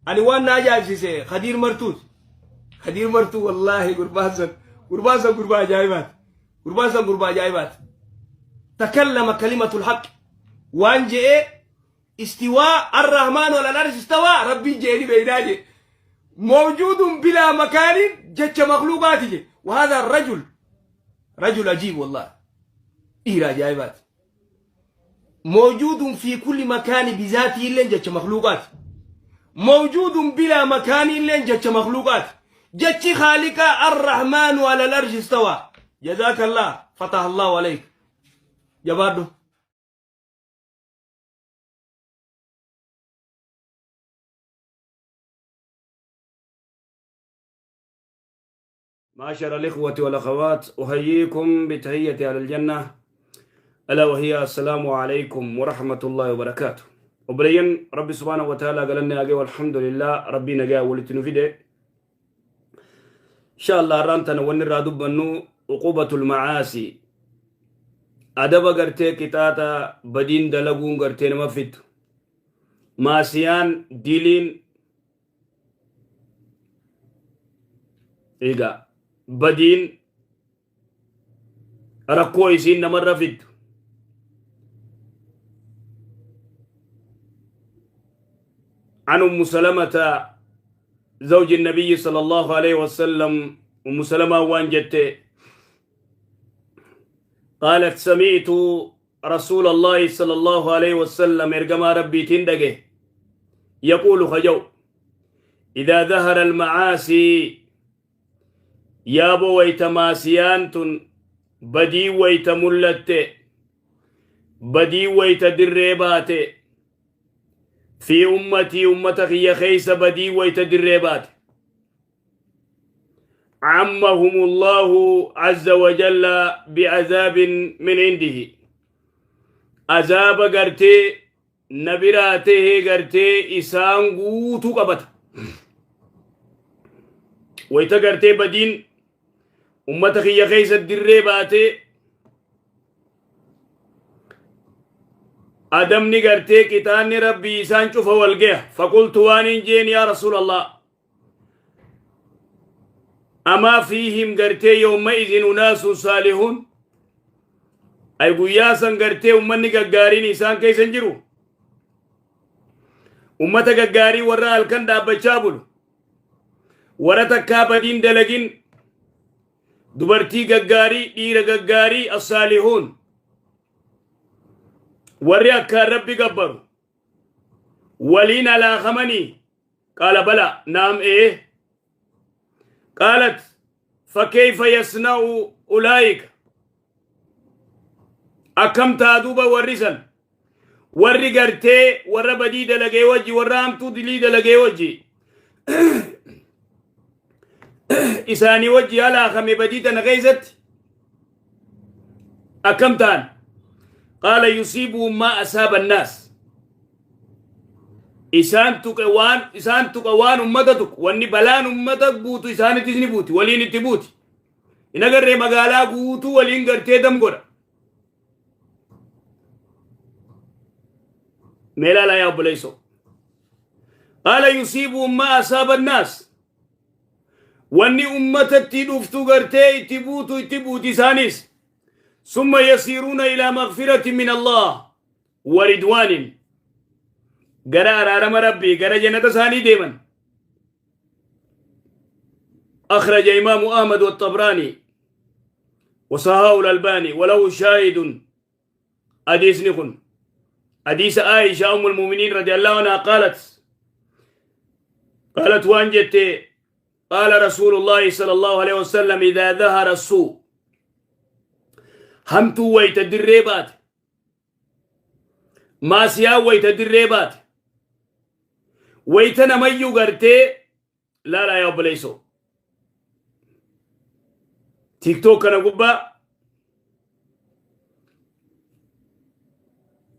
Ani waan na ajaa'ibsiise Khadiir Martuuti. Khadiir Martuu wallaahi gurbaan san gurbaan san gurbaa ajaa'ibaati. Gurbaan san gurbaa ajaa'ibaati. Takallama kalimatul haqq waan je'ee istiwaa arrahmaanu alal arshi istawaa rabbiin je'ee ni beeynaa je'e. Mawjuudun bilaa makaanin jecha makluuqaati je'e. Wahadha rajul rajul ajiib wallaahi. Dhiira ajaa'ibaati. Mawjuudun fi kulli makaani bizaatii illeen jecha makluuqaati. Mawjuudun bilaa makaanii illeen jecha makluuqaati. Jechi khaaliqaa arrahmaanu alal arshi istawaa. Jazaakallah fataha Allahu aleyk. Jabaadhu. معاشر الإخوة والأخوات، أحييكم بتحية أهل الجنة، ألا وهي السلام عليكم ورحمة الله وبركاته. Obboleeyyan Rabbi subhaanahu wa ta'ala galanni haa gahu, alhamdulillah, Rabbii nagaa walitti nu fide. Insha Allah har'aan tana wanni irraa dubbannu uqubatul macaasi, adaba gartee qixaaxa badiin dalaguun gartee nama fiddu, maasiyaan diliin. Egaa badiin rakkoo isiin namarra fiddu. عن أم سلمة زوج النبي صلى الله عليه وسلم، أم سلمة وان جت قالت: سمعت رسول الله صلى الله عليه وسلم، ergamaa Rabbiitiin dhage، يقول ka je'u: إذا ظهر المعاصي، yaaboo wayta maasiyaan tun badii wayta mullatte, badii wayta dirree baate, في أمتي، ummata kiyya keeysa badii wayta dirree baate، عمهم الله عز وجل بعذاب من عنده، azaaba gartee na biraa tahee gartee isaan guutuu qabata. Wayta gartee badiin ummata kiyya keessa dirree baatee adamni gartee qixaanni Rabbii isaan cufa wal gaha. فقلت waan hin jeen: يا رسول الله، أما فيهم gartee يومئذ أناس صالحون؟ Ay guyyaa san gartee ummanni gaggaariin isaan keessa hin jiru? Ummata gaggaarii, warra halkan dhaabbachaa bulu, warra takkaa badiin dalagin, dubartii gaggaarii, dhiira gaggaarii, الصالحون, warri akkaan Rabbi gabbaru waliin alaakamanii? قال: بلى، نعم ee. قالت: فكيف يصنع أولئك؟ Akkam taa duuba warri san, warri gartee warra badii dalagee wajji, warra hamtuu dilii dalagee wajji, isaanii wajji halaakame badii tana keessatti akkam ta'an? قال: يصيبهم ما أصاب الناس. Isaan tuqe waan isaan tuqa, waan ummata tuqu, wanni balaan ummata buutu isaanittis ni buuti, waliin itti buuti. Hin agarree magaalaa guutuu waliin gartee dam godha? Mee ilaalaa yaa obboleessoo. قال: يصيبهم ما أصاب الناس. Wanni ummatatti dhuftu gartee itti buutu itti buuti isaanis. ثم يصيرون إلى مغفرة من الله ورضوان. Gara araarama Rabbii, gara jannata isaanii deeman. أخرج إمام أحمد والطبراني وصححه الألباني وله شاهد. حديث كن حديث عائشة أم المؤمنين رضي الله عنها قالت، قالت waan jette: قال رسول الله صلى الله عليه وسلم: إذا ظهر السوء، hamtuu wayta dirree baate, maasiyaa wayta dirree baate, wayta namayyuu gartee laalaa yaa obboleessoo, TikTok kana gubbaa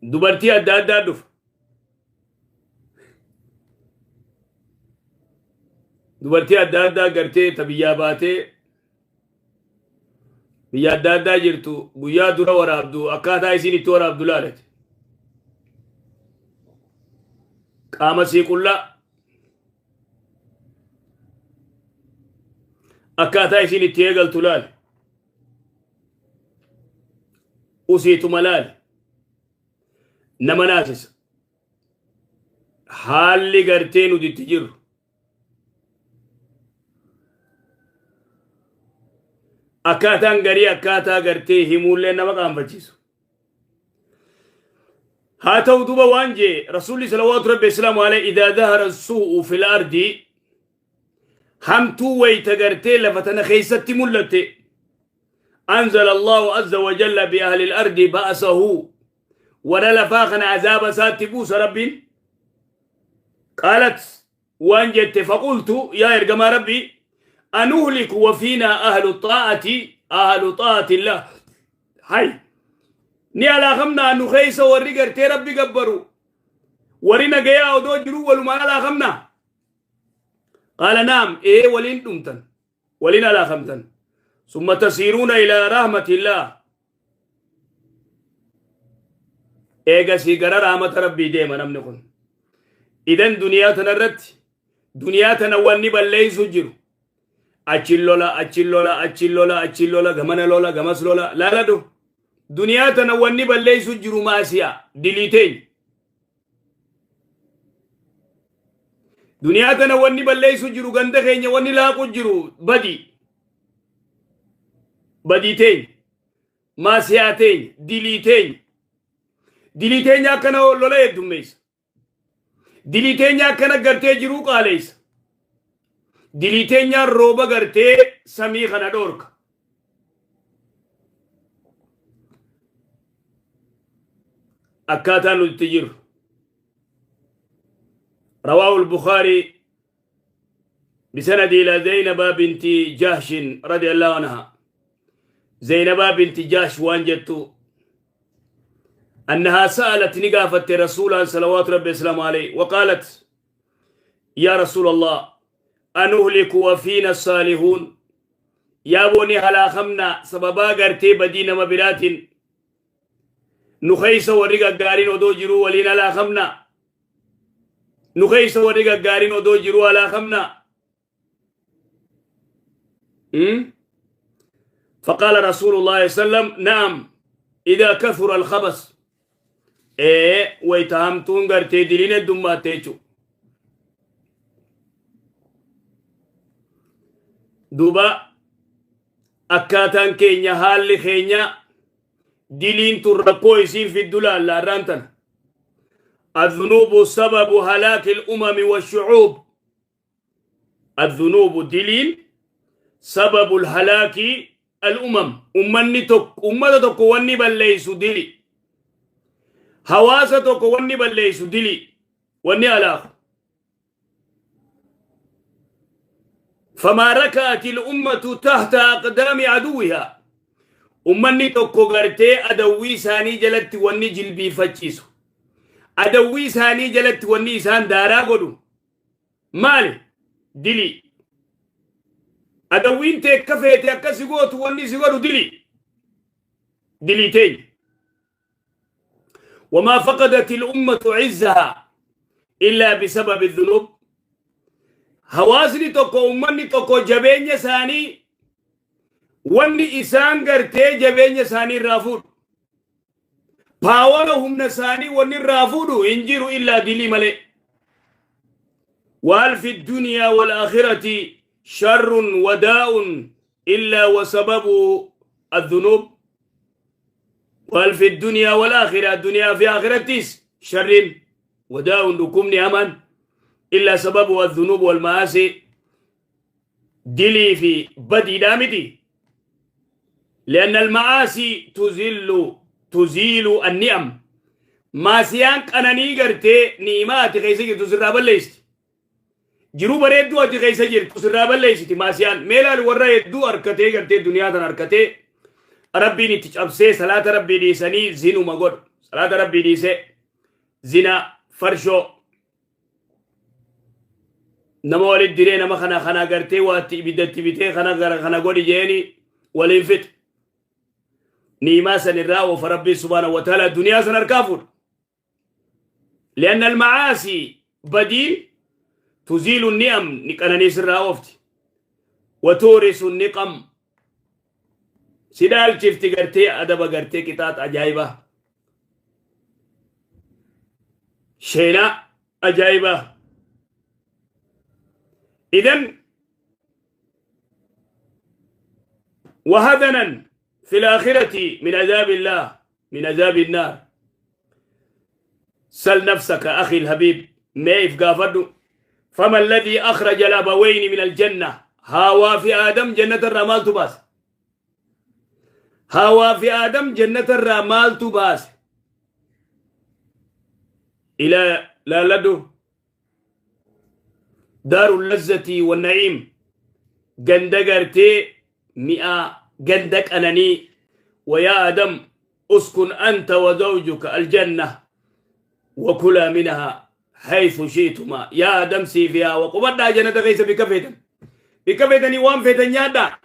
dubartii adda addaa dhufa. Dubartii adda addaa gartee ta biyyaa baatee biyya adda addaa jirtu guyyaa dura waraabdu, akkaataa isiin itti waraabdu laalate. Qaama sii qullaa. Akkaataa isiin itti eegaltu laali. Usiituma laali. Nama naasisa. Haalli gartee nuti itti jirru. Akkaataan garii akkaataa gartee himuullee nama qaanfachiisu. Haa ta'u duba waan jee Rasuulli salawaatu rabbi islaamu alayhi idaa dahara suu'u fil ardi hamtuu wayta gartee lafa tana keessatti mul'atte anzala Allahu azza wa jalla bi ahli al-ardi ba'sahu warra lafaa kana azaaba isaatti buusa rabbiin qaalat waan jette faqultu yaa ergamaa rabbii anuhliku wa fiinaa ahlu xaa'ati ahlu xaa'atillah hay ni alaakamnaa nu keessa warri gartee rabbi gabbaru warri nagayaa odoo jiruu walumaan alaakamnaa qaala naam ee waliin dhumtan waliin alaakamtan summa tasiiruuna ilaa rahmatillah eegasii gara rahmata rabbii deema namni kun idan duniyaa tana irratti duniyaa tana wanni balleessu jiru achin lola achin lola achin lola achin lola gamana lola gamas lola laaladhu duniyaa tana wanni balleessu jiru maasiya diliiteenya duniyaa tana wanni balleessu jiru ganda keenya wanni laaqu jiru badii badii teenya maasiyaa teenya dilii teenya dilii teenya akkana lola heddummeessa dilii teenya akkana gartee jiruu qaaleessa dilii teenyaan rooba gartee samii kana dhoorka akkaataa nuti itti jirru رواه البخاري بسند إلى زينب بنت جهش رضي الله عنها زينب بنت جهش وانجت أنها سألت نقافة رسولا صلوات ربي السلام عليه وقالت يا رسول الله أنهلك وفينا الصالحون يا بني هلا خمنا سببا غرتي بدينا مبرات نخيس ورقا غارين ودو جرو ولينا لا خمنا نخيس ورقا غارين ودو جرو لا خمنا فقال رسول الله صلى الله عليه وسلم نعم إذا كثر الخبث إيه ويتهمتون غرتي دلين الدمات تيجو duuba akkaataan keenya haalli keenya diliin tun rakkoo isiin fiddu laalla arraan tana الذنوب سبب هلاك الأمم والشعوب الذنوب دليل سبب الهلاك الأمم أمني تك أمة تك وني بليس دلي هواسة تك وني بليس دلي وني ألاخ فما ركعت الأمة تحت أقدام عدوها أمني tokko gartee adawwii isaanii jalatti wanni jilbiifachiisu adawwii isaanii jalatti wanni isaan daaraa godhu maali dilii adawwiin tee akka feete akka si gootu wanni si godhu dilii dilii teenya وما فقدت الأمة عزها إلا بسبب الذنوب hawaasni tokko ummanni tokko jabeenya isaanii wanni isaan gartee jabeenya isaanii irraa fuudhu power humna isaanii wanni irraa fuudhu hin jiru illaa dilii malee وهل في الدنيا والآخرة شر وداء إلا وسببه الذنوب وهل في الدنيا والآخرة الدنيا في آخرتis شر وداء dhukkubni hamaan إلا سببه الذنوب والمعاصي dilii fi badii miti لأن المعاصي تزل تزيل النعم maasiyaan qananii gartee ni'imaa ati keessa jirtu sirraa balleessiti jiruu bareedduu ati keessa jirtu sirraa balleessiti maasiyaan meelaan warra hedduu harkatee gartee duniyaa tan harkatee rabbiin itti cabsee salaata rabbii dhiisanii zinuma godhu salaata rabbii dhiisee zina farshoo nama walit diree nama kana kana gartee waatti ibiddatti bitee kana gara kana godhi jeeni waliin fixe ni'imaa san irraa oofa rabbii subhaanahu wa ta'ala duniyaa san harkaa fuudha لأن المعاصي badiin تزيل النعم ni qananii sirraa oofti. وتورث النقم سدال شفت قرتي أدب قرتي كتات عجائبة شينا عجائبة. إذن وهدنا في الآخرة من عذاب الله، من عذاب النار. سل نفسك أخي الحبيب ميف قافدو، فما الذي أخرج الأبوين من الجنة؟ هاوا في آدم جنة الرمال تباس، هاوا في آدم جنة الرمال تباس إلى لا لدو دار اللذة والنعيم جندقرتي مئة جندك أنني. ويا آدم أسكن أنت وزوجك الجنة وكلا منها حيث شئتما. يا آدم سيفيا وقبضنا جنة غيث بكفيتا بكفيتني وان فيتن يادا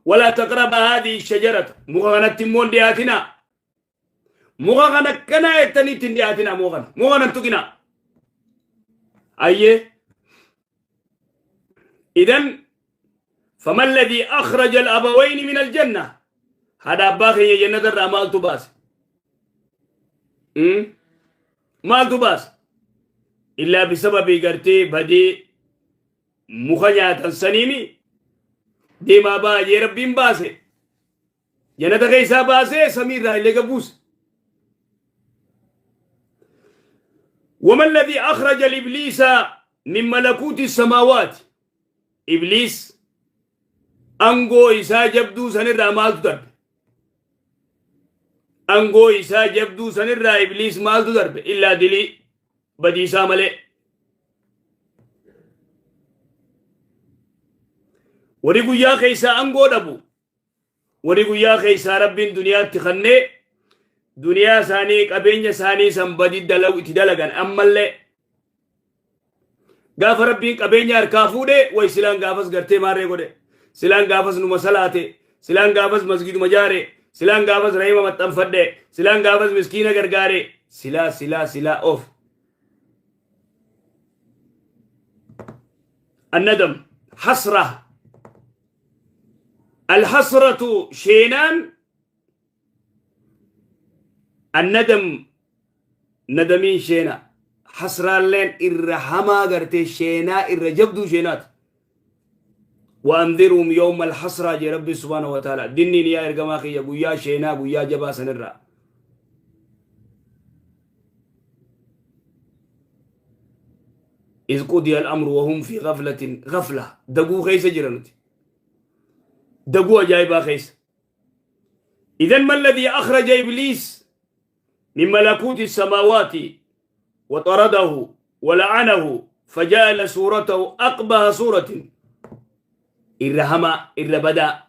ولا تقرب هذه الشجرة مغنى تمون دياتنا مغنى كنا يتني تندياتنا مغنى مغنى تقنا أيه. إذن فما الذي أخرج الأبوين من الجنة؟ هذا باقي جنة الرمال تباس مال تباس إلا بسبب قرتي بدي مخنيات سنيمي ديما باجي ربي باسي جنة غيسا باسي سمير راي لقبوس. وما الذي أخرج الإبليس من ملكوت السماوات؟ إبليس أنغو إسا جبدو سنرى مال تدرب، أنغو إسا جبدو سنرى إبليس مال تدرب إلا دلي بديسا ملي. وريقو يا خيسا أنغو دبو، وريقو يا خيسا رب دنيا تخني دنيا ساني قبين ساني سنبدي دلو اتدلغن أما اللي غاف ربي قبين ياركافو دي ويسلان غافس غرتي ماري غودي سلان غافس نما صلاتي سلان غافس مسجد مجاري سلان غافس رحمة متنفدي سلان غافس مسكينة غرغاري سلا سلا سلا أوف. الندم حسرة، الحسرة شينان، الندم ندمين شينا حسرة لين إرحما غرتي شينا إرجبدو شينات. وأنذرهم يوم الحسرة جي ربي سبحانه وتعالى ديني يا إرجماخي يا بويا شينا بويا جبا سنرا. إذ قضي الأمر وهم في غفلة غفلة دقو خيس جرنتي دقو جايبا خيس. إذن ما الذي أخرج إبليس من ملكوت السماوات وطرده ولعنه فجعل صورته أقبح صورة إرهما إربدا؟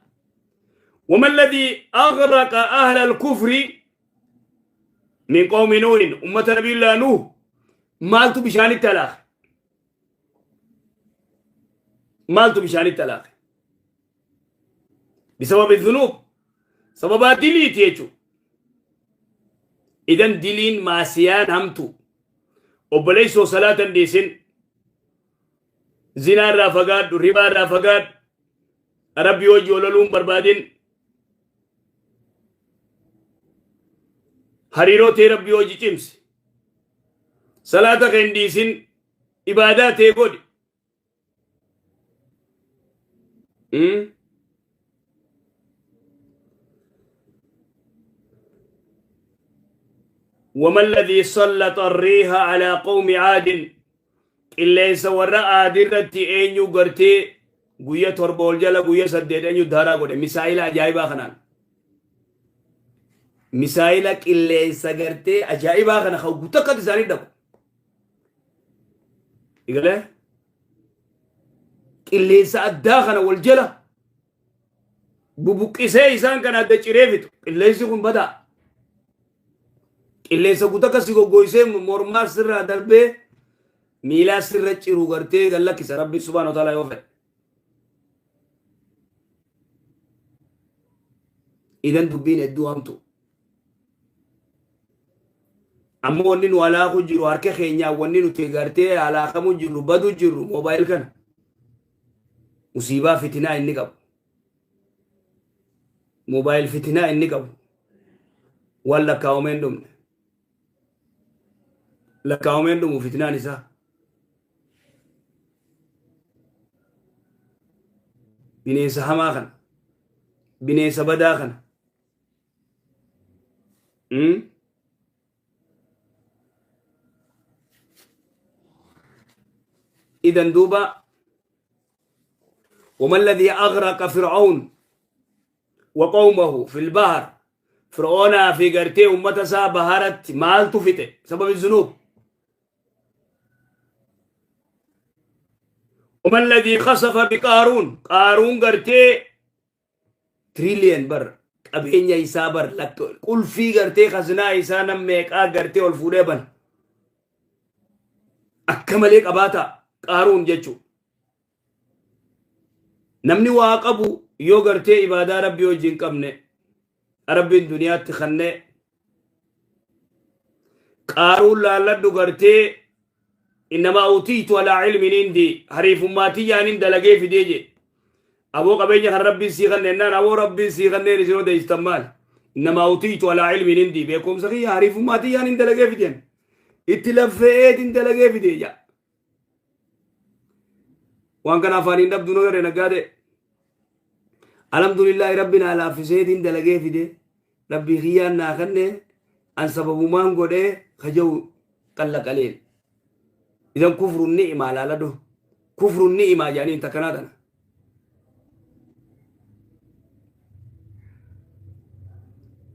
وما الذي أغرق أهل الكفر من قوم نوح أمة نبي الله نوح؟ مالتو بشان التلاخ، مالتو بشان التلاخ بسبب الذنوب، سبب دليل يجو. إذن دلين ماسيان همتو وبليسو صلاة ديسن زنا رافقات ربا رافقات ربي وجه ولولون بربادين هريرو تي ربي وجه چمس صلاة خنديسن عبادات قد وما الذي سلط الريح على قوم عاد إلا سورا عاد أن يغرتي غوية تربول جلا غوية سدد أن يدارا غودي مسائل عجائبا خنان مسائل إلا سغرتي عجائبا خنا خو غتقد ساري دكو إيغله إلا سأدا خنا والجلا ببقيسه إنسان كان أدى چريفتو إلا سيكون بدا إلا سغتقد سيكو غويسه مورمار سر دربه ميلا سر چيرو غرتي غلك ربي سبحانه وتعالى يوفي. إذن دبين الدوامتو أما ونين ولا خجرو هرك خينيا ونين تيغرتي على خمو جرو بدو جرو موبايل كان Musiibaa fitinaa inni qabu. Moobaayil fitinaa inni qabu. Waan lakkaa'amee hin dhumne. Lakkaa'amee hin dhumu fitinaan isaa. Bineensa hamaa kana. Bineensa badaa kana. Idan duuba وما الذي أغرق فرعون وقومه في البحر؟ فرعون في قرتي أمة سا بهرت مال تفته سبب الذنوب. وما الذي خسف بقارون؟ قارون قرتي تريليون بر qabeenya isaa bar qulfii gartee kasinaa isaa nam meeqaa gartee ol fuudhee ban akka malee qabaata Qaaruun jechuu. Namni waa qabu yoo gartee ibaadaa Rabbii wajjin qabne, Rabbiin duniyaatti kannee Qaaruun laalladhu gartee innamaa utiitu alaa ilmin indi, hariifummaa tiyyaanin dalagee fidee jee. Aboo, qabeenya kan Rabbiin sii kanneen, aboo Rabbiin sii kanneen isin odeessitan maali? Innamaa utiitu alaa ilmin indi, beekumsa kiyya hariifummaa tiyyaanin dalagee fideen, itti laffeetiin dalagee fidee jaa. Waan kana afaaniin dhabdu nu garee naggaadee. Alhamdulillahi, Rabbi naa laaffiseetiin dalagee fide, Rabbii kiyyaan naa kanne, an sababumaan godhee kajawu qalla qaleen. Idan kufrun ni'imaa laaladhu. Kufrun ni'imaa jedhaniin takkanaa tana.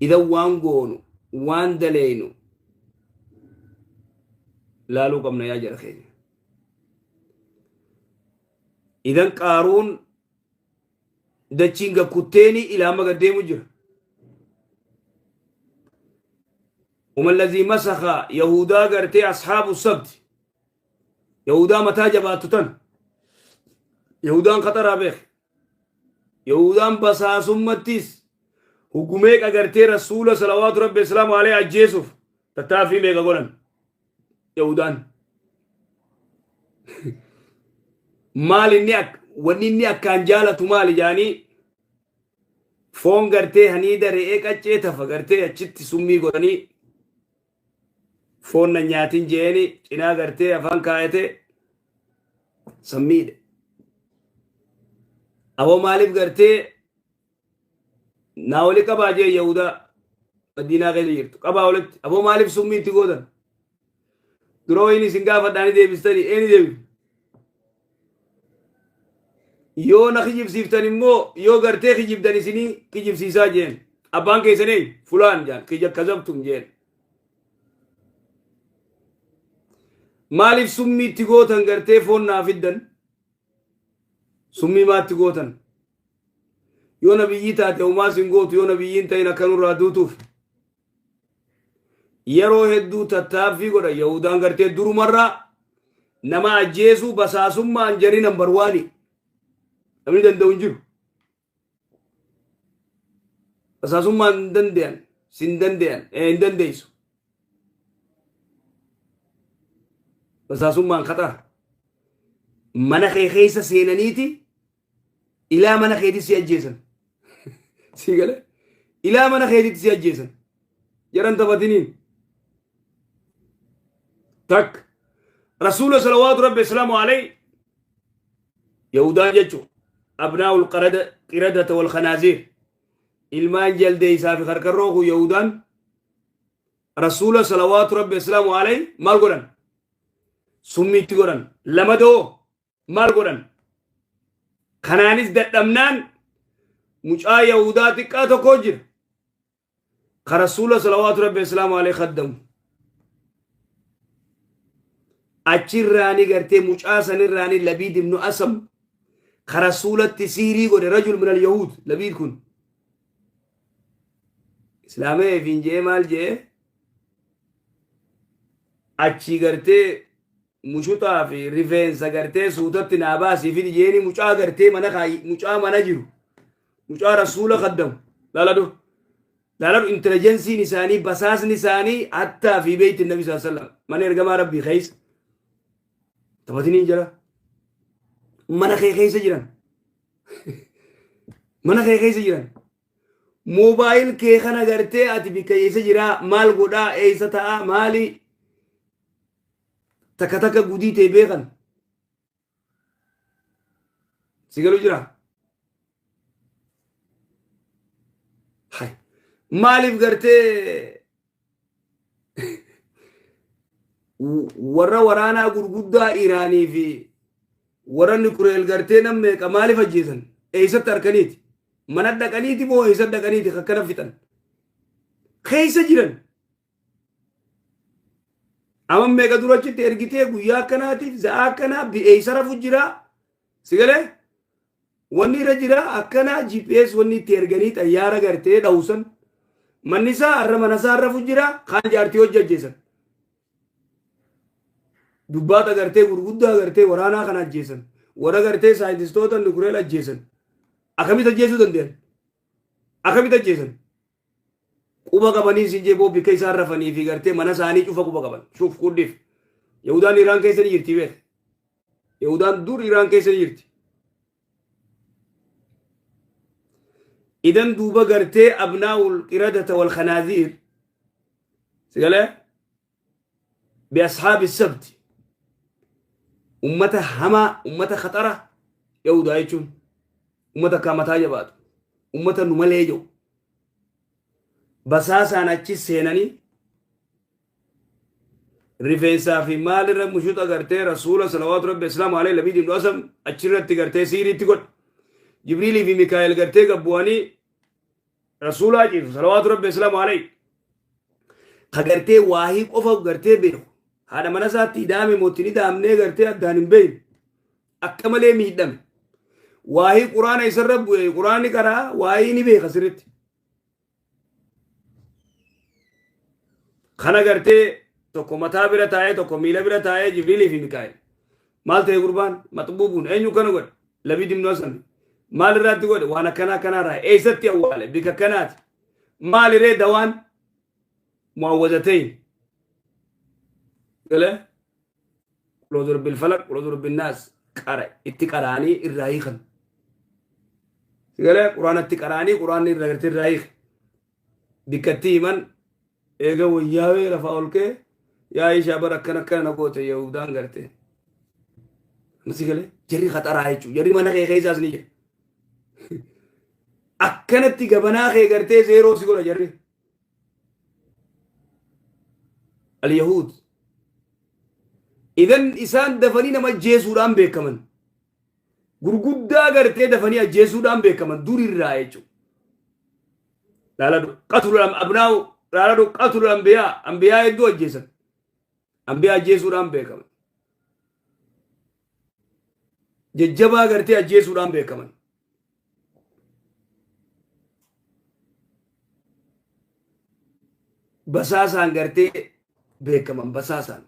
Idan waan goonu, waan daleeynu laaluu qabna yaa jara keenya. Idan Qaaruun dachiin gakkutteeni ilaa amma gaddeemu jira. وما الذي مسخ يهودا غرتي أصحاب السبت؟ يهودا متى جباتو تن يهودان خطر بيخ، يهودان بساسمتيس hugumee agartee Rasuula salawaatu Rabbi islaamu alayhi ajjeesuuf tattaaffii meeqa godhan Yahudaan? Maal inni wanni inni akkaan jaalatu maali jaanii foon gartee haniida re'ee qaccee tafa gartee achitti summii godhanii foon na nyaatin jeeni cinaa gartee afaan kaayate sammiidhe. Aboo, maaliif gartee naa wali qabaa jee Yahudaa Madiinaa keessa jirtu qabaa walitti. Aboo, maaliif summii itti gootan? Dura wayiin isin gaafadhaanii deebistanii eeni deebifu. Yoo na kijibsiiftan immoo, yoo gartee kijibdan isinii kijibsiisaa jeen. Abbaan keessan eenyu? Fulaan jaan. Kija kazabtum jeen. Maaliif summii itti gootan gartee foon naa fiddan? Summii maatti gootan? Yoo nabiyyii taate homaa sin gootu, yoo nabiyyiin ta'in akka nurraa duutuuf. Yeroo hedduu tattaaffii godha Yahudaan gartee durumarraa nama ajjeesuu, basaasummaan jarii number one. Namni danda'u hin jiru. Basaasummaan hin danda'an, sin danda'an, hin dandeessu. Basaasummaan khatar. Mana kee keessa seenaniiti ilaa mana keetii si ajjeesan. Si galee? Ilaa mana keetiitti si ajjeesan. Jaran taphatiniin. Takka. Rasuula salawaatu Rabbi islaamu alayhi Yahudaan jechuun abnaa'ul qiradata wal khanaazir, ilmaan jaldeessaa fi karkarroo kun Yahudaan Rasuula salawaatu Rabbi islaamu alayhi maal godhan? Summiitti godhan. Lama doo maal godhan? Kanaanis dadhabnaan mucaa Yahudaa xiqqaa tokko jira. Ka Rasuula salawaatu Rabbi islaamu alayhi khaddamu. Achirraani gartee mucaa sanirraani Labiid ibnu Asam ka Rasuulatti siirii godhe, rajul min al-Yahuud Labiid kun. Islaamee efiin je'ee maal je'ee achii gartee mushuxaa fi rifeensa gartee suutatti naa baasii fidi jeeni mucaa gartee mana kaayi, mucaa mana jiru, mucaa Rasuula kaddamu. Laaladhu, laaladhu, intelligensiin isaanii, basaasni isaanii hattaa fi beeyti Nabi sallallahu alaihi wasallam mana ergamaa Rabbii keessa taphatiniin jira, mana kee keessa jiran. Mana kee keessa jiran. Mobile kee kana gartee ati bikka eessa jiraa, maal godhaa, eessa ta'a, maali, takka takka gudii ta'e beekan. Si galu jira? Hai. Maaliif gartee warra waraanaa gurguddaa Iraanii fi warra Nikureel gartee nam meeqa maaliif ajjeesan? Eessatti harkaniiti? Mana dhaqaniiti moo eessa dhaqaniiti akkana fixan? Keessa jiran. Amma meeqa dura achitti ergitee guyyaa akkanaatiif za'aa akkanaa eessa rafu jira? Si galee? Wanni irra jira akkanaa GPS wanni itti erganii xayyaara gartee dhawusan. Manni isaa har'a mana isaa rafu jira, kaan jaartii hojii ajjeesan. Dubbaata gartee gurguddaa gartee waraanaa kana ajjeesan. Warra gartee saayintistoota nukureel ajjeesan. Akkamitti ajjeesuu danda'an? Akkamitti ajjeesan? Quba qabanii isin jee bikka isaan rafanii fi gartee mana isaanii cufa quba qaban. Shuuf kuddiif. Yahudaan Iraan keessa ni jirti beek. Yahudaan dur Iraan keessa ni jirti. Idan duuba gartee abnaa'ul qiradata wal khanaaziir. Sigalee? Bi asxaabi sabti. Ummata hamaa, ummata khaxara Yahudaa jechuun. Ummata akka mataa jabaatu. Ummata nu malee jiru. Basaasaan achi seenanii rifeensaa fi maalirra mushuxa gartee rasuula salawaatu rabbi islaamu alayhi labii dimdu asam achirratti gartee siiriitti godhe. Jibriilii fi Mikaa'el gartee gabbu'anii rasuulaa ciisu salawaatu rabbi islaamu alayhi. Ka gartee waahii qofa gartee beeku. Haadha mana isaatti idaame mootiin idaamnee gartee addaan hin beekne. Akka malee miidhame. Waahii quraana isarra bu'e, quraanni qaraa, waahii ni beeka sirritti. Kana gartee tokko mataa bira taa'ee, tokko miila bira taa'ee, Jibriilii fi Mikaa'el. Maal ta'e gurbaan? Maxbuubuun eenyu kana godhe? Labii dimnoo asami. Maal irraatti godhe? Waan akkanaa akkanaa irraa. Eessatti awwaale? Bika akkanaati. Maal iree dawaan? Mu'awwazatayn. Galee? Qul a'uudhu birabbil falaq, qul a'uudhu birabbin naas qara itti qaraanii irraa hiikan. Galee quraana itti qaraanii quraanni irraa gartee irraa hiike. Bikkatti himan eega wayyaawee lafaa ol ka'e, yaa ishaa bara akkana akkana na goote Yahudaan gartee. Masi galee jarri khaxaraa jechuudha. Jarri mana kee keessaas ni jira. Akkanatti gabanaa kee gartee zeeroo si godha jarri. Al-Yahuud. Idan isaan dafanii nama ajjeesuudhaan beekaman. Gurguddaa gartee dafanii ajjeesuudhaan beekaman durirraa jechuudha. Laaladhu qatulu abnaa'u, laaladhu qatulu ambiyaa, ambiyaa hedduu ajjeesan. Ambiyaa ajjeesuudhaan beekaman. Jajjabaa gartee ajjeesuudhaan beekaman. Basaasaan gartee beekaman, basaasaan.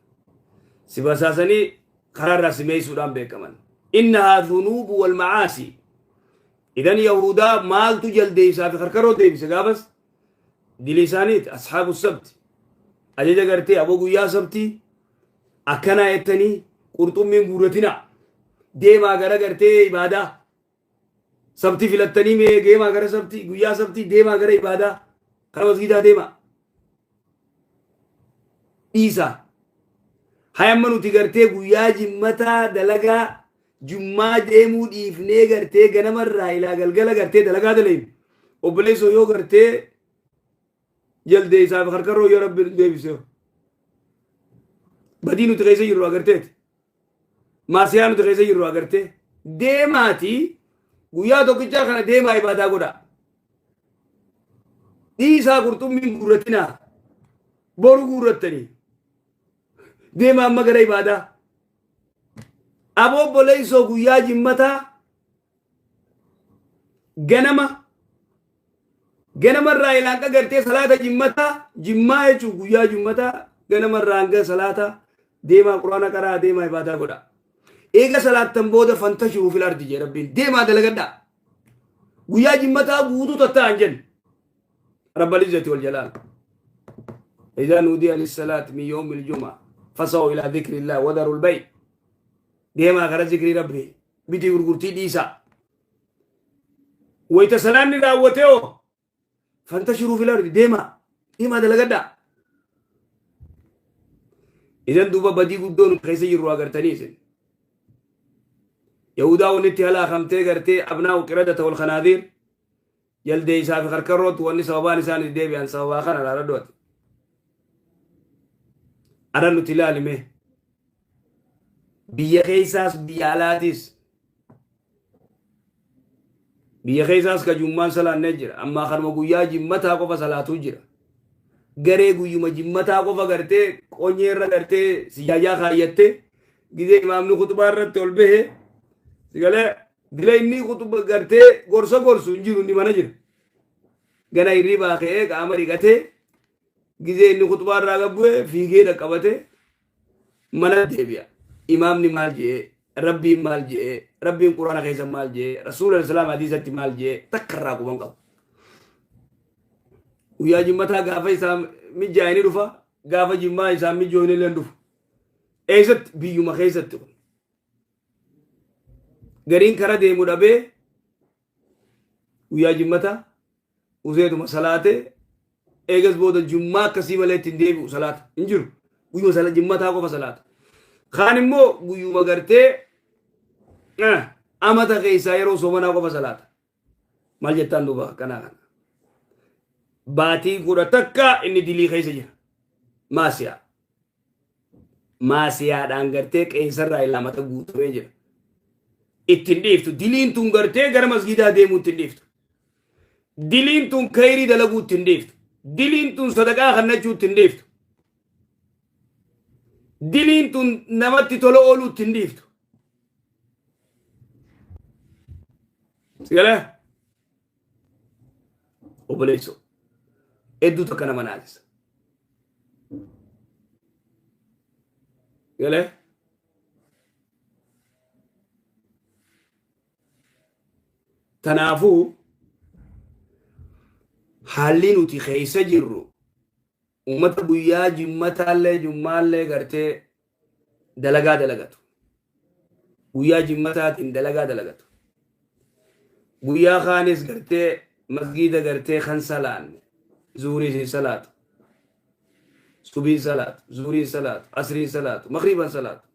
Si basaasanii karaarraa si meeysuudhaan beekaman. Innahaa dhunuubu wal macaasi. Idan Yahudaa maaltu jaldeessaa fi karkaroo deebise gaafas? Dili isaaniiti ashaabu sabti. Ajaja gartee aboo guyyaa sabtii akkanaa jettanii qurxummiin guurratinaa. Deemaa gara gartee ibaadaa. Sabtii filattanii mee deemaa gara sabtii, guyyaa sabtii deemaa gara ibaadaa, kara masgiidaa deemaa. Dhiisaa. Hayamma nuti gartee guyyaa jimmataa dalagaa jummaa deemuu dhiifnee gartee ganamarraa ilaa galgala gartee dalagaa dalaynu. Obboleessoo yoo gartee jaldeessaa fi karkarroo yoo rabbi nu deebisee. Badii nuti keessa jirru agarteeti. Maasiyaa nuti keessa jirru agartee. Deemaati guyyaa tokkichaa kana deemaa ibaadaa godhaa. Dhiisaa, qurxummiin guurratinaa. Boru guurrattanii. Deemaa amma gara ibaadaa. Aboo obboleessoo guyyaa jimmataa ganama ganamarraa ilaanqa gartee salaata jimmataa, jimmaa jechuun guyyaa jimmataa ganamarraa hanga salaata deemaa quraana qaraa, deemaa ibaadaa godhaa. Eega salaattan booda fantashiru fil ardi jee rabbiin, deemaa dalagadhaa. Guyyaa jimmataa guutuu tatta'an jennu. Rabbal izzati wal jalaal. إذا نودي للصلاة من يوم الجمعة فسعوا إلى ذكر الله وذروا البيع. Deemaa gara zikrii rabbii, bitii gurgurtii dhiisaa. Wayta salaanni raawwatee hoo fantashiruu fil ardi deemaa deemaa dalagadhaa. Idan duuba badii guddoo nu keessa jirru agartanii isin. Yahudaa wanni itti halaakamtee gartee abnaa'u qiradata wal khanaadiir jaldeessaa fi karkarrootti wanni sababaan isaan itti deebi'an sababaa kana laaladhu ati. Ara nuti ilaalime biyya keessaas biyya alaatis biyya keessaas ka jummaan salaannee jira ammaa kanuma guyyaa jimmataa qofa salaatuu jira. Garee guyyuma jimmataa qofa gartee qonyee irra gartee sijaajaa kaayyattee gizee imaamni kutubaa irratti ol bahe sigalee dila inni kutuba gartee gorsa gorsu hin jiru inni mana jira. Gana hirribaa ka'ee qaama dhiqatee gizee inni kutubaa irraa gabbu'e fiigee dhaqqabatee mana deebi'a. Imaamni maal je'ee rabbiin maal je'ee rabbiin quraana keessa maal je'ee rasuula islaam hadiisatti maal je'ee takka irraa quban qabu. Guyyaa jimmataa gaafa isaa mijaa'e ni dhufa gaafa jimmaa isaa mijoone illee hin dhufu. Eessatti biyyuma keessatti kun. Gariin kara deemu dhabee guyyaa jimmataa useetuma salaatee eegas booda jummaa akkasii malee ittiin deebi'u salaata hin jiru. Guyyuma sala jimmataa qofa salaata. Kaan immoo guyyuma gartee amata keessaa yeroo soomanaa qofa salaata. Maal jettaan duuba akkanaa kana. Baatii 11 inni dilii keessa jira. Maasiyaa. Maasiyaadhaan gartee qeensarraa ilaamata guutamee jira. Ittiin dhiiftu. Diliin tun gartee gara masgiidaa deemuu ittiin dhiiftu. Diliin tun kayrii dalaguu ittiin dhiiftu. Diliin tun sadaqaa kannachuu ittiin dhiiftu. Diliin tun namatti tola ooluu ittiin dhiiftu. Sigalee? Obboleessoo. Hedduu takka nama naasisa. Galee? Tanaafuu haalli nuti keessa jirru uummata guyyaa jimmataallee jummaallee gartee dalagaa dalagatu. Guyyaa jimmataatiin dalagaa dalagatu. Guyyaa kaanis gartee masgiida gartee kan salaanne zuuriis hin salaatu. Subiin salaatu, zuuriin salaatu, asriin salaatu, makriiban salaatu,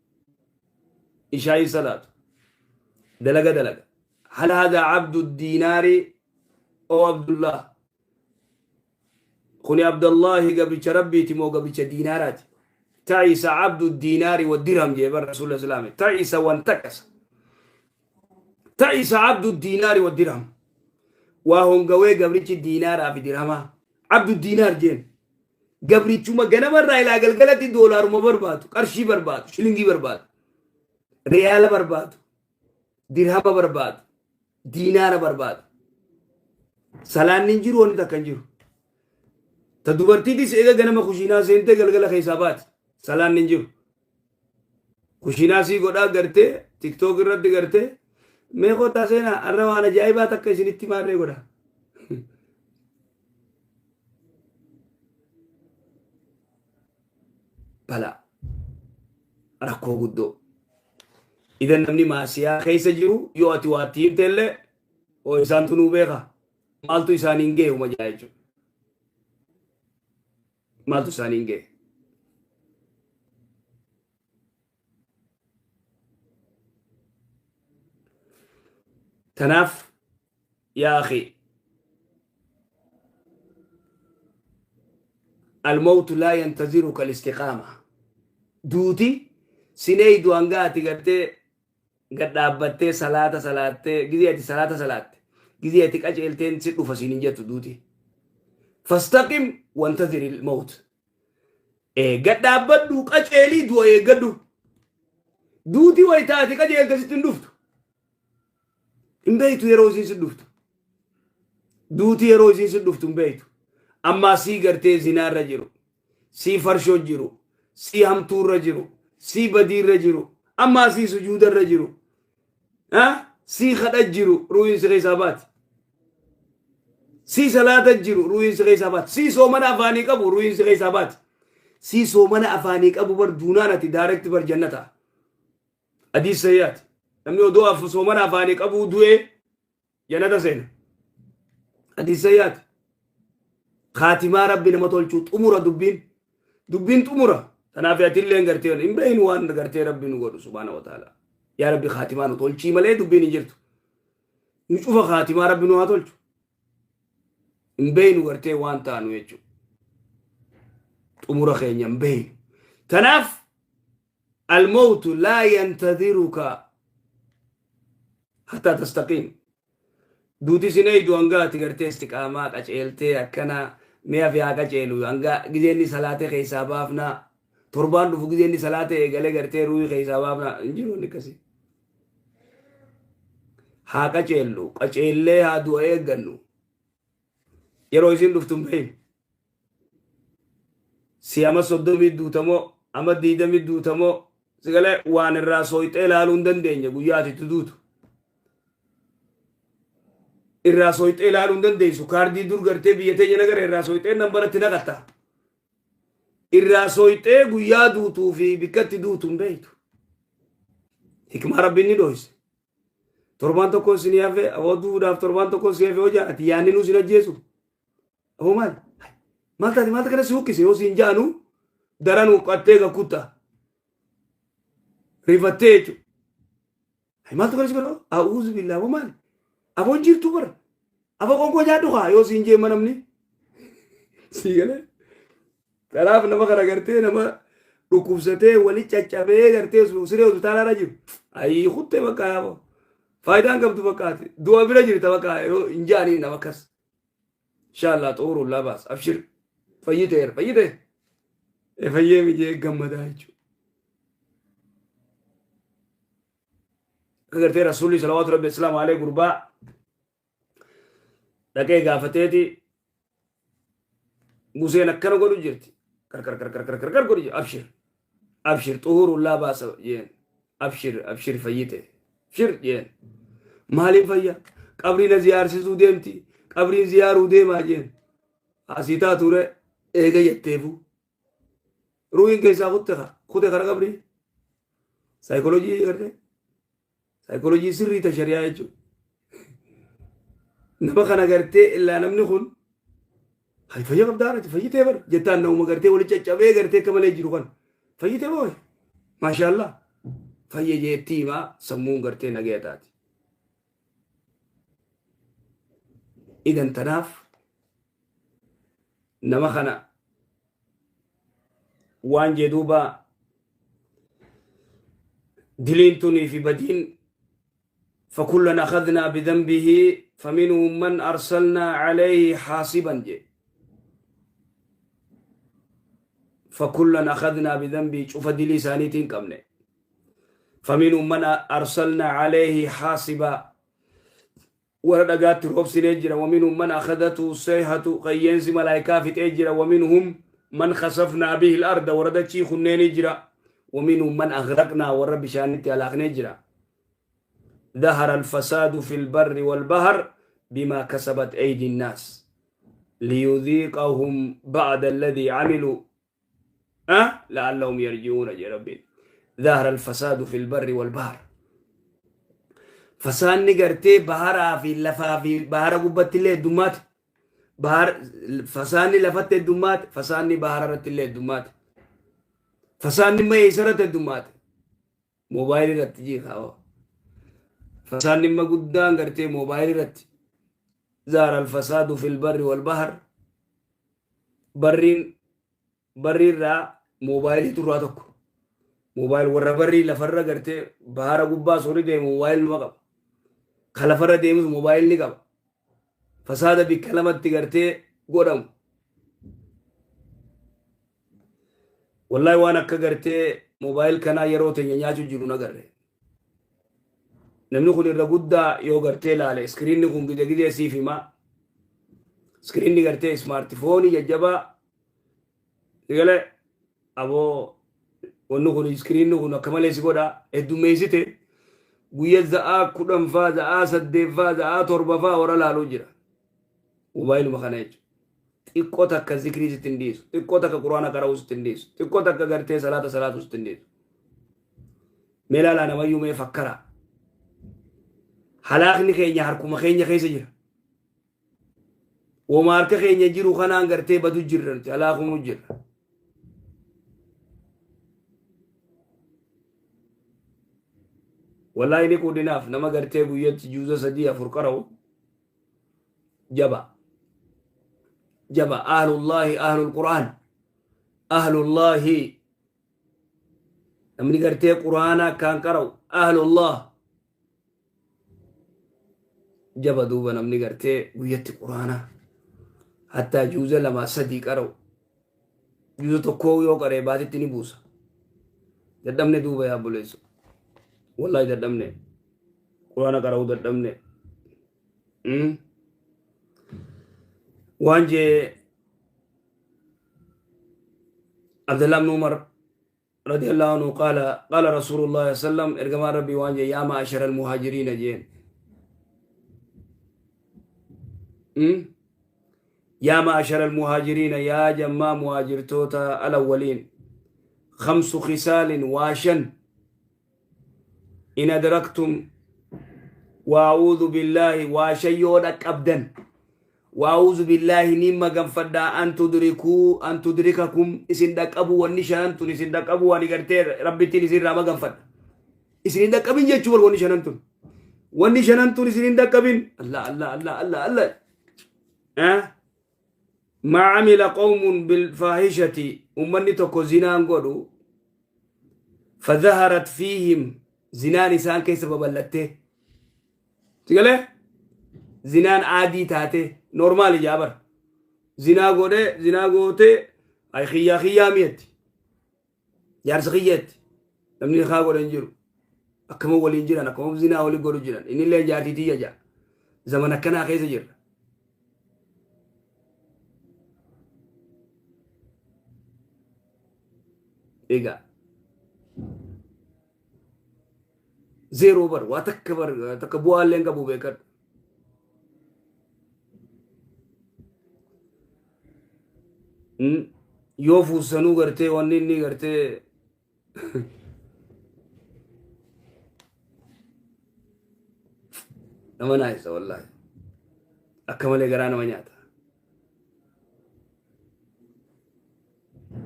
ishaayin salaatu. Dalaga dalaga. Hal hada abdu diinaari oo Abdullah. Kuni Abdallahi gabricha Rabbiiti moo gabricha diinaaraati? Ta'isa abdu diinaari wa dirham jee bar Rasuula Islaami. Ta'isa wantakasa. Ta'isa abdu diinaari wa dirham. Waa hongawee gabrichi diinaaraa fi dirhamaa. Abdu diinaar jeen. Gabrichuma ganamarraa ilaa galgalatti doolaaruma barbaadu, qarshii barbaadu, shilingii barbaadu, riyaala barbaadu, dirhama barbaadu, diinaara barbaadu. Salaanni hin jiru wanni takka hin jiru. Ta dubartiitis eega ganama kushiinaa seentee galgala keessaa baati. Salaanni hin jiru. Kushiinaa sii godhaa gartee tiktook irratti gartee mee kottaa seenaa har'a waan ajaa'ibaa takka isinitti maarree godha. Balaa rakkoo guddoo. Idan namni maasiyaa keessa jiru yoo ati waa itti himte illee oo isaantu nuu beeka maaltu isaaniin ga'e uma jaa jechuudha. Maaltu isaaniin ga'e? Tanaaf yaa akhi almawtu laa yantaziruka alistiqaama duuti sineeydu hanga ati gartee gad dhaabbattee salaata salaattee gizee ati salaata salaatte gizee ati qaceelteen si dhufa siin hin jettu duuti fastaqim wantazir ilmawt gad dhaabbadhu qaceelii du'a eeggadhu duuti waytaa ati qajeelte sitti hin dhuftu hin beektu yeroo isiin si dhuftu duuti yeroo isiin si dhuftu hin beektu ammaa sii gartee zinaarra jiru sii farshoo jiru sii hamtuurra jiru sii badiirra jiru ammaa sii sujuudarra jiru sii kadha jiru ruuhiin si keessaa baati sii salaata jiru ruuhiin si keessaa baati sii soomana afaanii qabu ruuhiin si keessaa baati sii soomana afaanii qabu bar duunaan ati daarekti bar jannata hadiis sayyaati namni odoo soomana afaanii qabuu du'ee jannata seena. Hadiisa yaati. Kaatimaa Rabbi nama tolchuu xumura dubbiin. Dubbiin xumura. Tanaaf atillee gartee hin beeynu waan gartee Rabbi nu godhu subhaana wa ta'ala. Yaa Rabbi, kaatimaa nu tolchii malee dubbiin hin jirtu. Nu cufa kaatimaa Rabbi nu haa tolchu. Hin beeynu gartee waan taanu jechuudha. Xumura keenya hin beeynu. Tanaaf الموت لا ينتظرك حتى تستقيم. Duuti sin eeydu hanga ati gartee istiqaamaa qaceeltee akkana mi'a fi haa qaceelu, hanga gizeenni salaatee keessaa baafnaa, torbaan dhufu gizeenni salaatee eegalee gartee ruuhii keessaa baafnaa hin jiru. Inni akkasii haa qaceellu, qaceellee haa du'a eeggannu. Yeroo isin dhuftu hin beeynu. Si ama 30 duutamoo, ama 20 duutamoo, sigalee waan irraa sooyxee ilaaluu hin dandeenye. Guyyaa ati itti duutu irraa sooyxee ilaaluu hin dandeessu. Kaardii dur gartee biyya teenya nagara irraa sooyxee nan baratti naqatta. Irraa sooyxee guyyaa duutuu fi bikkatti duutu hin beektu. Hikmaa Rabbiin ni dhohise. Torbaan tokko isin hafe, aboo duudhaaf torbaan tokko isin hafe hojaa ati yaanni nuu isin ajjeesu. Aboo maal? Maal taate? Maal kana si huqqise yoo siin jaanu daran huqqattee gakkutta. Rifattee jechuudha. Maaltu kana si godha? A'uuzu billaa, aboo maali? Aboon jirtu bara. Aboo qonkoo nyaadhu kaa yoo siin jeema namni. Sii galee. Kanaaf nama kana gartee nama dhukkubsatee wali caccabee gartee siree hospitaalaa jiru. Ayii, kuttee bakka yaaboo. Faayidaan qabdu bakkaati. Du'a bira jirta bakka yoo hin jaanii nama akkas. Inshaallah xuuruun laa baas. Abshir. Fayyiteera. Fayyite. Fayyee mijee gammadaa jechuudha. Akka gartee Rasuulli salawaatu Rabbi islaamu alee gurbaa dhaqee gaafateeti, Museen akkana godhu jirti. Qarqar qarqar qarqar qar godhu jirti. Abshir. Abshir, xuhuruun laa baasa jeen. Abshir, abshir, fayyite. Abshir jeen. Maaliin fayya? Qabrii na ziyaarsisuu deemti. Qabriin ziyaaruu deemaa jeen. Asii taatuure eega jetteefu. Ruuhin keessaa kutte kute kara qabrii. Saayikooloojii gartee. Saayikooloojii sirrii ta shari'aa jechuudha. Nama kana gartee illaa namni kun hay fayya qabdaa ati fayyitee bar jettaan, namuma gartee wali caccabee gartee akka malee jiru kana fayyitee booy maashaallah fayya jeettii himaa, sammuun gartee nagaya taati. Idan tanaaf nama kana waan jee duuba diliin tunii fi badiin. فكلا أخذنا بذنبه فمنهم من أرسلنا عليه حاصبا جي. فكلا أخذنا بذنبه، شوف دلي سانيتين قبل. فمنهم من أرسلنا عليه حاصبا، warra dhagaatti roobsinee jira. ومنهم من أخذته الصيحة، qayyeensi malaayikaa fixee jira. ومنهم من خسفنا به الأرض، warra dachii kunneenii jira. ومنهم من أغرقنا، warra bishaanitti halaaknee jira. ظهر الفساد في البر والبحر بما كسبت أيدي الناس ليذيقهم بعض الذي عملوا أه؟ لعلهم يرجعون يا ربي. ظهر الفساد في البر والبحر، fasaanni gartee baharaa fi lafaa fi bahara gubbatti illee heddummaate. Bahar fasaanni lafatti heddummaate, fasaanni bahara irratti illee heddummaate. Fasaanni immoo eessa irratti heddummaate? Moobaayilii irratti jiikaa. Fasaanni imma guddaan gartee moobaayilii irratti. ظهر الفساد في البر والبحر. Barriin barriirraa moobaayilii turraa tokko. Moobaayil warra barrii lafarra gartee bahara gubbaa sori deemu moobaayil numa qaba. Ka lafarra deemus moobaayil ni qaba. Fasaada bikka lamatti gartee godhamu. Wallahi waan akka gartee moobaayil kanaa yeroo teenya nyaachuu jiru nagarre. Namni kun irra guddaa yoo gartee ilaale iskiriinni kun gide gidee siif himaa. Iskiriinni gartee ismaartifoonii jajjabaa. Galee aboo wanni kun iskiriinni kun akka malee si godha, heddummeessite. Guyya za'aa 10 faa, za'aa 8 faa, za'aa 7 faa warra laaluu jira. Moobaayiluma kana jechuudha. Xiqqoo takka zikrii sitti hin dhiisu. Xiqqoo takka Quraana qara'uu sitti hin dhiisu. Xiqqoo takka gartee salaata salaatu sitti hin dhiisu. Mee ilaalaa, namayyuu mee fakkara. Halaakni keenya harkuma keenya keessa jira. Woma harka keenya jiru kanaan gartee badu jirra nuti alaakumuu jirra. Wallaahi ni quudhinaaf nama gartee guyyatti juuza sadii afur qara'u jaba. Jaba ahlullaahi ahlul qur'aan. Ahlullaahi namni gartee qur'aana akkaan qara'u ahlullah jaba duuba namni gartee guyyatti qur'aana hattaa juuza lama sadii qara'u juuza tokkoo yoo qaree baatitti ni buusa. Dadhabne duuba yaa obboleessu. Wallaahi dadhabne. Qur'aana qara'uu dadhabne. Waan jee Abdullah ibn Umar radiyallahu anhu qaala qaala Rasulullah sallam ergamaan Rabbii waan jee yaa ma'ashara al-muhaajiriina jeen. Yaa ma'ashara al-muhaajiriina yaa jammaa muhaajirtoota alawwaliin khamsu khisaalin waa shan in adraktum waa'uudhu billaahi waa shan yoo dhaqqabdan waa'uudhu billaahi niin maganfadhaa an tudrikuu an tudrikakum isin dhaqqabu wanni shanan tun isin dhaqqabu waan gartee rabbittiin isin irraa maganfadha isin hin dhaqqabin jechuu bar wanni shanan tun wanni shanan tun isin hin dhaqqabin Allah Allah Allah Allah Allah eh ma amila qawmun bilfaahishati ummanni tokko zinaan godhu fadhaharat fiihim zinaan isaan keessa babal'attee sigalee zinaan aadii taatee normaali jaabar zinaa godhee zinaa gootee ay kiyyaa kiyyaa miyatti jaarsa kiyyaatti namni kaa godhe hin jiru akkama waliin jiran akkama zinaa walii godhu jiran innillee jaartii tiyya jaa zaman akkanaa keessa jirra. Egaa zeeroo bar waa takka bar takka bu'aa illee hin qabu beekadhu. Yoo fuussanuu gartee wanni inni gartee nama naayisa wallaahi akka malee garaa nama nyaata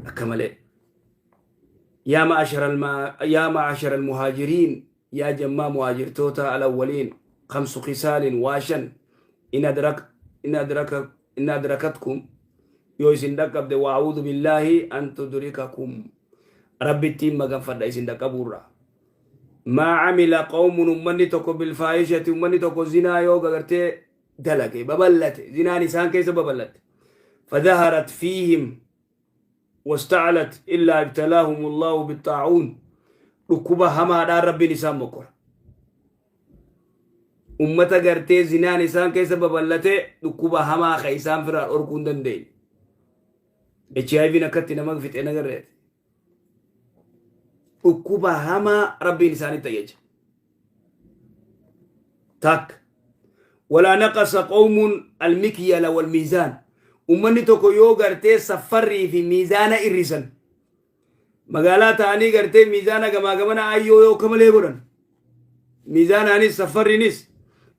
akka malee yaa ma'ashara yaa ma'ashara almuhaajiriin yaa jammaa muhaajirtoota alawwaliin khamsu khisaalin waa shan in adrak in adraka in adrakatkum yoo isin dhaqqabde wa a'uudhu billaahi an tudrikakum rabbittiin maganfadha isin dhaqqabuurraa maa amila qawmun ummanni tokko bilfaahishati ummanni tokko zinaa yoo gagartee dalage baballate zinaan isaan keessa baballatte fadhaharat fiihim wasta'alat illaa ibtalaahum allahu bixaa'uun dhukkuba hamaadhaan rabbiin isaan mokkora ummata gartee zinaan isaan keessa baballate dhukkuba hamaa ka isaan firaa dhorkuu hin dandeenye HIVn akkatti nama fixe nagarreeti dhukkuba hamaa rabbiin isaanitti ayyaja takka walaa naqasa qawmun almikyala walmiizaan ummanni tokko yoo gartee saffarrii fi miizaana irrisan magaalaa ta'anii gartee miizaana gamaa gamana ayyoo yoo akka malee godhan miizaanaanis saffarriinis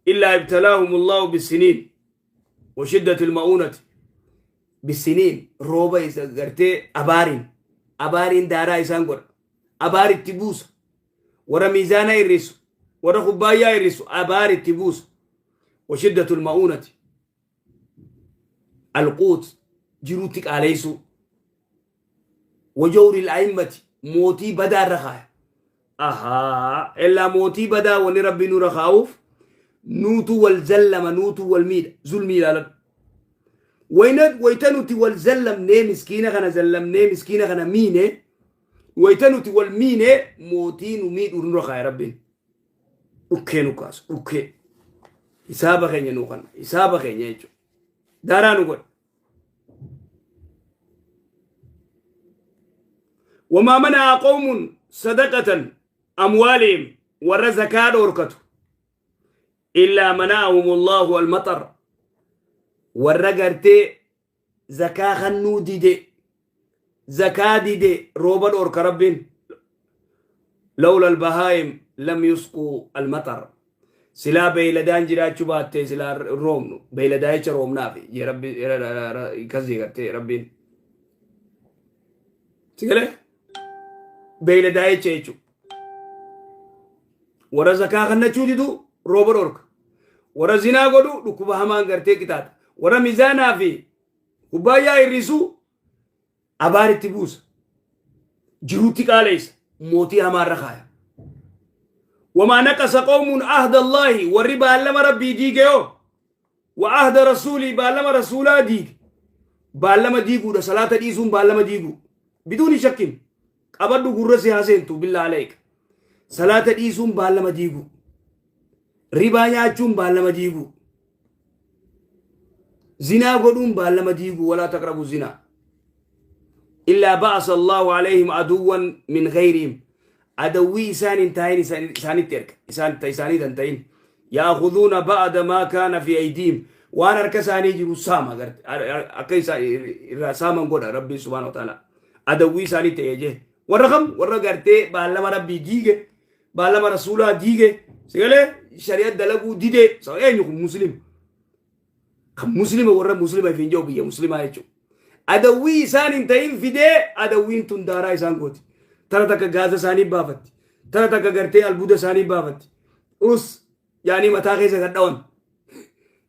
illaa ibtalaahum allahu bisiniin wa shiddati ilma'uunati bisiniin rooba isa gartee abaariin abaariin daaraa isaan godha abaaritti buusa warra miizaana irrisu warra kubbaayyaa irrisu abaaritti buusa wa shiddatu ilma'uunati alquut jiruutti qaaleessuu wajawri al'a'immati mootii badaa irra kaaya ahaa illaa mootii badaa wanni rabbi nurra kaa'uuf nuutu wal zallama nuutu wal miidha zulmii ilaaladhu wayna wayta nuti wal zallamnee miskiina kana zallamnee miskiina kana miine wayta nuti wal miine mootii nu miidhu nurra kaaya rabbiin dhukkee nu kaasu dhukkee hisaaba keenya nuu kanna hisaaba keenya jechuudha daaraa nu godha wamaa manaa qawmun sadaqatan amwaalihim warra zakaa dhoorkatu illaa mana'ahum allahu almaxar warra gartee zakaa kannuu dide zakaa dide rooba dhoorka rabbiin lawla albahaa'im lam yusquu almaxar. Silaa beeyladaan jiraachuu baattee silaa roobnu beeyladaa jecha roobnaafi jee rabbi kasii gartee rabbiin. Si galee beeyladaa jecha jechuudha. Warra zakaa kannachuu didu rooba dhorka. Warra zinaa godhu dhukkuba hamaan gartee qixaaxa. Warra mizaanaa fi kubbaayyaa hir'isuu abaar itti buusa. Jiruutti qaaleessa. Mootii hamaarra kaaya. Wamaa naqasa qawmuun ahda Allaahi warri baallama rabbii diige yoo wa ahda rasuulii baallama rasuulaa diige. Baallama diiguudha salaata dhiisuun baallama diiguu. Biduuni shakkin qabadhu gurra si haa seentu billaa aleeka. Salaata dhiisuun baallama diiguu. Ribaa nyaachuun baallama diiguu. Zinaa godhuun baallama diiguu walaa taqrabu zinaa. Illaa ba'asa Allahu alayhim aduwwan min ghayrihim. Adawwii isaan hin taa'in isaanitti erga. Isaan ta isaanii tan ta'in. Ya'khudhuuna ba'da maa kaana fi aydiihim. Waan harka isaanii jiru saama garte. Akka isaan irraa saaman godha Rabbiin subhaanahu wa ta'ala. Adawwii isaanii ta'ee jee. Warra kam? Warra gartee baallama Rabbii diige. Baallama rasuulaa diige sigalee shari'a dalaguu didee so eenyu kun muslima kan muslima warra muslima ifiin jedhu biyya muslimaa jechuudha. Adawwii isaan hin ta'in fidee adawwiin tun daaraa isaan gooti. Tana takka gaaza isaanii baafatti. Tana takka gartee albuuda isaanii baafatti. Us yaanii mataa keessa kan dhawan.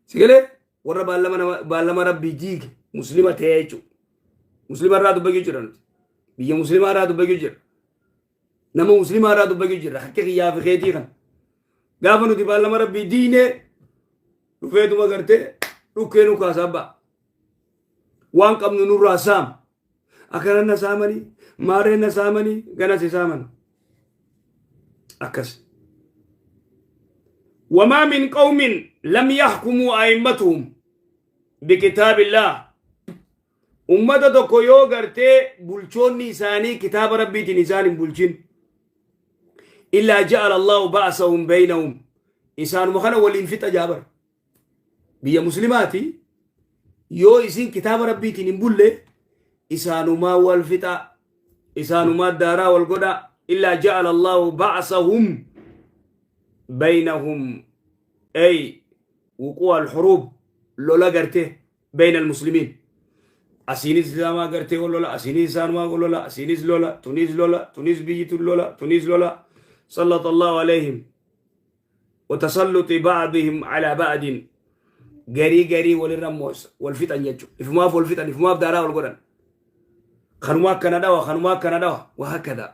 Sigalee warra baallama nama baallama rabbii diige muslima ta'ee jechuudha. Muslima irraa dubbachuu jira nuti. Biyya muslimaa irraa dubbachuu jira. Nama muslimaa irraa dubbachuu jirra akka kiyyaa fi keetii kana. Gaafa nuti baallama rabbii diinee dhufeetuma gartee dhukkee nu kaasaa ba'a. Waan qabnu nurraa saama. Akkana na saamanii maarreen na saamanii gana si saaman. Akkas. Wamaa min qawmin lam yaxkumuu a'immatuhum bikitaabillaah. Ummata tokko yoo gartee bulchoonni isaanii kitaaba rabbiitiin isaan hin bulchin illaa ja'ala Allahu ba'sahum baynahum isaanuma kana waliin fixa jaabar biyya muslimaati yoo isin kitaaba rabbiitiin hin bulle isaanumaa wal fixa isaanumaa daaraa wal godha illaa ja'ala Allahu ba'sahum baynahum ay wuquu al-huruub lola gartee bayna almuslimiin asiinis islaamaa gartee wal lola asiinis isaanumaa wal lola asiinis lola tuniis lola tuniis biyyi tun lola tuniis lola sallata allahu alayhim watasalluxi ba'dihim alaa ba'din garii garii walirra moosa wal fixan jechu ifumaaf wal fixan ifumaaf daaraa wal godhan kanumaa akkana dhawa kanumaa akkana dhawa wahakada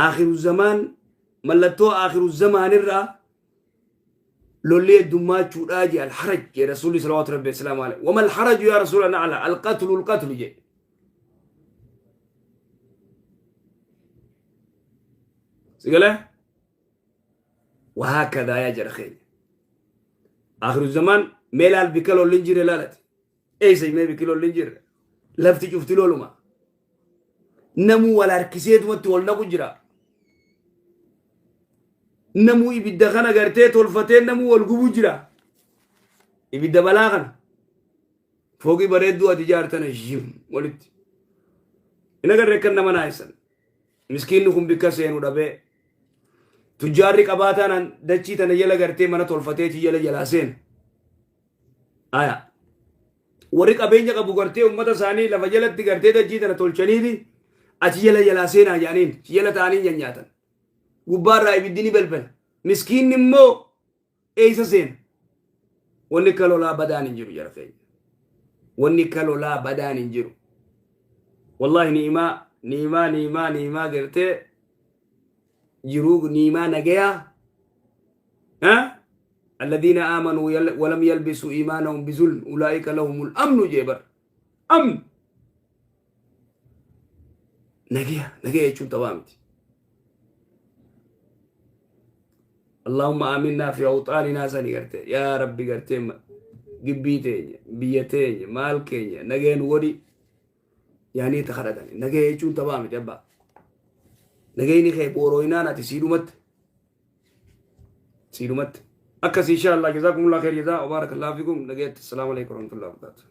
Aakhiru zamaan mallattoo aakhiru zamaanirraa lolli heddummaachuu jee alharaj jee rasuulli salawaatu rabbi wasalaamu alayhi. Wama alharaju yaa rasuula na'ala alqatlu alqatlu jee. Sigalee? Wahaakadaa yaa jara keenya. Aakhiru zamaan mee laal bikka lolli hin jirre laalati. Eessa mee bikki lolli hin jirre? Lafti cufti loluma. Namuu wal harkiseetumatti wal naqu jira. Namuu ibidda kana gartee tolfatee namuu wal gubu jira. Ibidda balaa kana. Fooqii bareedduu ati ijaartana jim walitti. Hin agarre kan nama naayisan. Miskiinni kun bikka seenu dhabee. Tujjaarri qabaataan dachii tana jala gartee mana tolfatee jala jalaa seena. Aya. Warri qabeenya qabu gartee ummata isaanii lafa jalatti gartee dachii tana tolchaniiti achi jala jalaa seenaa jedhaniin achi jala ta'anii nyaatan. Gubbaarraa ibiddi ni balbala. Miskiinni immoo eessa seena? Wanni akka lolaa badaan hin jiru jara keenya. Wanni akka lolaa badaan hin jiru. Wallaahi ni'imaa ni'imaa ni'imaa ni'imaa gartee jiruu ni'imaa nagayaa. الذين آمنوا ولم يلبسوا إيمانهم بظلم أولئك لهم الأمن جبر أمن نجيا نجيا يجون توامتي اللهم آمنا في أوطاننا سني قرتي يا ربي قرتي gibbii teenya biyya teenya maal keenya nageen wodi yaanii itti kadhatani nagee jechuun taphaa miti abbaa nageenyi kee boorooyinaan ati siidhumatti siidhumatti akkas insha Allah jazaakumullah khair jazaa wa barakallahu fikum nageetti assalaamu alaikum warahmatullahi wabarakatuh.